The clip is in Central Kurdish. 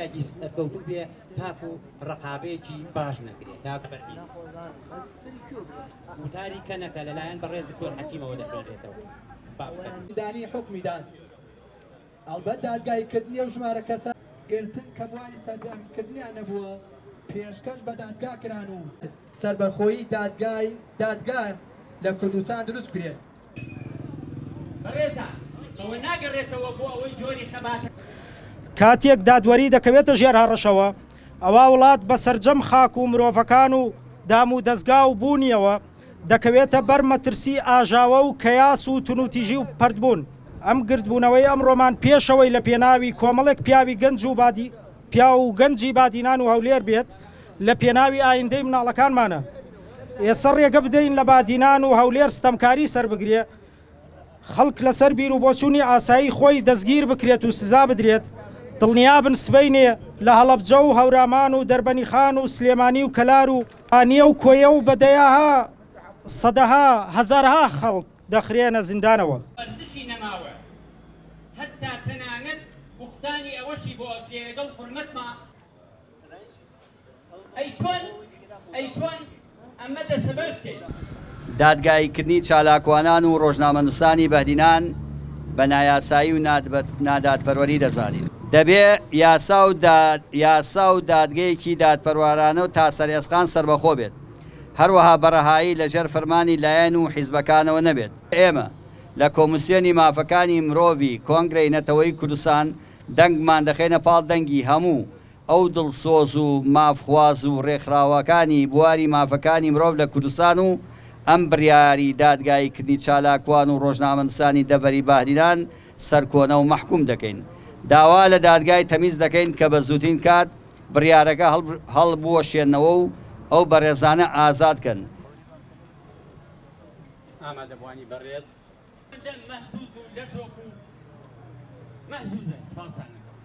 ێکی سەرکەوتوو بێ تاکو ڕقابەیەکی باش نەکرێت تا بەربین. وتاری کەنەکە لەلایەن بەڕێز دکتۆر حەکیمەوە دەخوێنرێتەوە. با فەرموو. دانی حوکمی دان. ئەڵبەت دادگاییکردنی ئەو ژمارە کەسە. گرتن کە بواری سەرجامیکردنیان نەبووە، پێشکەش بە دادگا کران و. سەربەخۆیی دادگای دادگا لە کوردستان دروست بکرێت. بەڕێزان، ئەوە ناگەڕێتەوە بۆ ئەوەی جۆری خەباتە. کاتێک دادوەری دەکەوێتە ژێر هەڕەشەوە، ئەوا وڵات بە سەرجەم خاک و مرۆڤەکان و دام و دەزگا و بوونیەوە دەکەوێتە بەر مەترسی ئاژاوە و کەیاس و تونوتیژی و پەرتبوون. ئەم گردبوونەوەی ئەمڕۆمان پێشەوەی لە پێناوی کۆمەڵێک پیاوی گەنج و بادی پیاو و گەنجی بادینان و هەولێر بێت، لە پێناوی ئایندەی مناڵەکانمانە. ئێسە ڕێگە بدەین لە بادینان و هەولێر ستەمکاری سەربگرێ، خەڵک لەسەر بیروبۆچوونی ئاسایی خۆی دەستگیر بکرێت و سزا بدرێت، دڵنیابن سبەینێ لە هەڵەبجە و هەورامان و دەربەنیخان و سلێمانی و کەلار و ڕانیە و کۆیە و بە دەیاها سەدەها هەزارها خەڵک دەخرێنە زیندانەوە. وەرزشی نەماوە هەتا تەنانەت بوختانی ئەوەشی بۆ ئەکرێ لەگەڵ حورمەتما. ئەی چۆن ئەی چۆن ئەمە دەسەبەر بکەی؟ دادگاییکردنی چالاکوانان و ڕۆژنامەنووسانی بەهدینان بە نایاسایی و نادادپەروەری دەزانین. دەبێ یاسا و یاسا و دادگەیەکی دادپەروارانە و تا سەر ئێسقان سەربەخۆ بێت. هەروەها بە ڕەهایی لە ژێر فەرمانی لایەن و حیزبەکانەوە نەبێت. ئێمە لە کۆمیسیۆنی مافەکانی مرۆڤی کۆنگرەی نەتەوەیی کوردستان دەنگمان دەخەینە پاڵ دەنگی هەموو ئەو دڵسۆز و مافخواز و ڕێکخراوەکانی بواری مافەکانی مرۆڤ لە کوردستان و ئەم بڕیاری دادگاییکردنی چالاکوان و ڕۆژنامەنووسانی دەڤەری بەهدینان سەرکۆنە و مەحکوم دەکەین. داوا لە دادگای تەمیز دەکەین کە بە زووترین کات بڕیارەکە هەڵبوەشێننەوە و ئەو بەڕێزانە ئازاد کەن. ئامادەبووانی بەڕێز. مەهزوز و لەرزۆک و مەهزوزن. سپاستان.